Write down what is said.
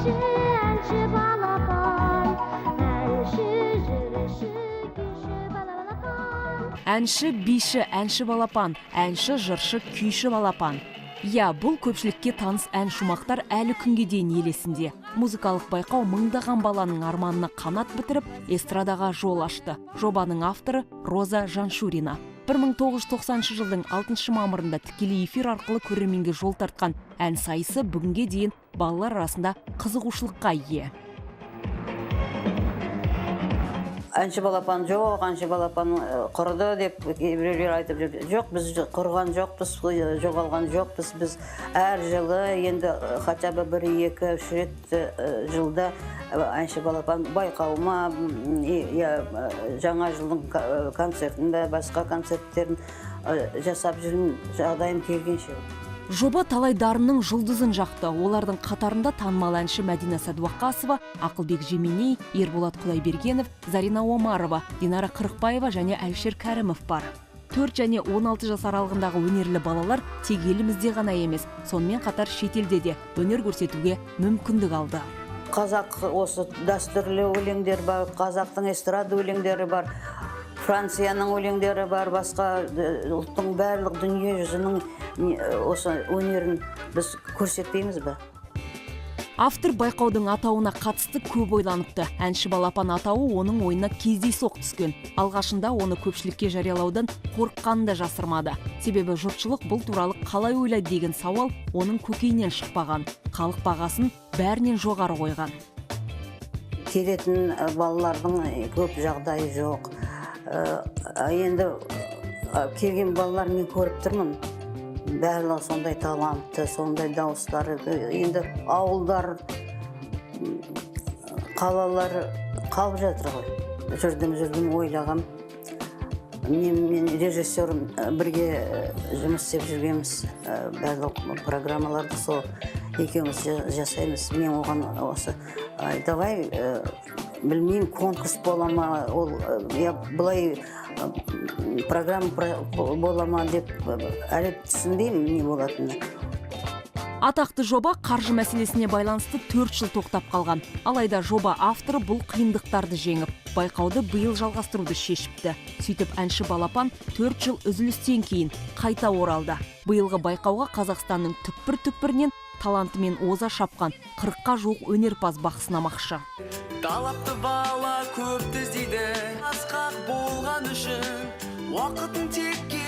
Әнші, әнші балапан, әнші, жыршы, күйші балапан. Әнші, биші, әнші балапан, әнші, жыршы, күйші балапан. Иә, бұл көпшілікке таныс ән шумақтар әлі күнге дейін ел есінде. Музыкалық байқау мыңдаған баланың арманына қанат бітіріп, эстрадаға жол ашты. Жобаның авторы — Роза Жаншурина. 1990 жылдың 6 мамырында тікелей эфир арқылы көрерменге жол тартқан ән сайысы бүгінге дейін балалар арасында қызығушылыққа ие. Әнші балапан жоқ, әнші балапан құрыды деп кейбіреулер айтып жүр. Жоқ, біз құрған жоқпыз, жоғалған жоқпыз. Біз әр жылы енді хотя бы бір, екі, үш рет жылда әнші балапан байқауы ма, я жаңа жылдың концертін бе, басқа концерттерін жасап жүрмін жағдайым келгенше. Жоба талай дарынның жұлдызын жақты. Олардың қатарында танымал әнші Мәдина Сәдуақасова, Ақылбек Жеменей, Ерболат Құдайбергенов, Зарина Омарова, Динара Қырықбаева және Әлішер Кәрімов бар. 4 және 16 жас аралығындағы өнерлі балалар тек елімізде ғана емес, сонымен қатар шетелде де өнер көрсетуге мүмкіндік алды. Қазақ осы дәстүрлі өлеңдер бар, қазақтың эстрада өлеңдері бар, Францияның өлеңдері бар, басқа ұлттың, барлық дүние жүзінің осы өнерін біз көрсетпейміз бе? Автор байқаудың атауына қатысты көп ойланыпты. Әнші балапан атауы оның ойына кездейсоқ түскен. Алғашында оны көпшілікке жариялаудан қорыққанын да жасырмады. Себебі жұртшылық бұл туралы қалай ойлайды деген сауал оның көкейінен шықпаған. Халық бағасын бәрінен жоғары қойған. Келетін балалардың көп жағдайы жоқ. Енді келген балалар, мен көріп тұрмын, барлығы сондай талантты, сондай дауыстары. Енді ауылдар, қалалар қалып жатыр ғой. Жүрдім, жүрдім, ойлағам, мен режиссер бірге жұмыс істеп жүргенбіз. Барлық программаларды сол екеуміз жасаймыз. Мен оған осы: «Ай, давай, білмеймін, конкурс бола ма ол, я былай программа бола ма?» — деп, әлі түсінбеймін не болатынын. Атақты жоба қаржы мәселесіне байланысты 4 жыл тоқтап қалған. Алайда жоба авторы бұл қиындықтарды жеңіп, байқауды биыл жалғастыруды шешіпті. Сөйтіп, әнші балапан 4 жыл үзілістен кейін қайта оралды. Биылғы байқауға Қазақстанның түкпір-түкпірінен талантымен оза шапқан 40-қа жуық өнерпаз бақ сынамақшы. Талапты бала көпті іздейді. Асқақ болған үшін уақытын текке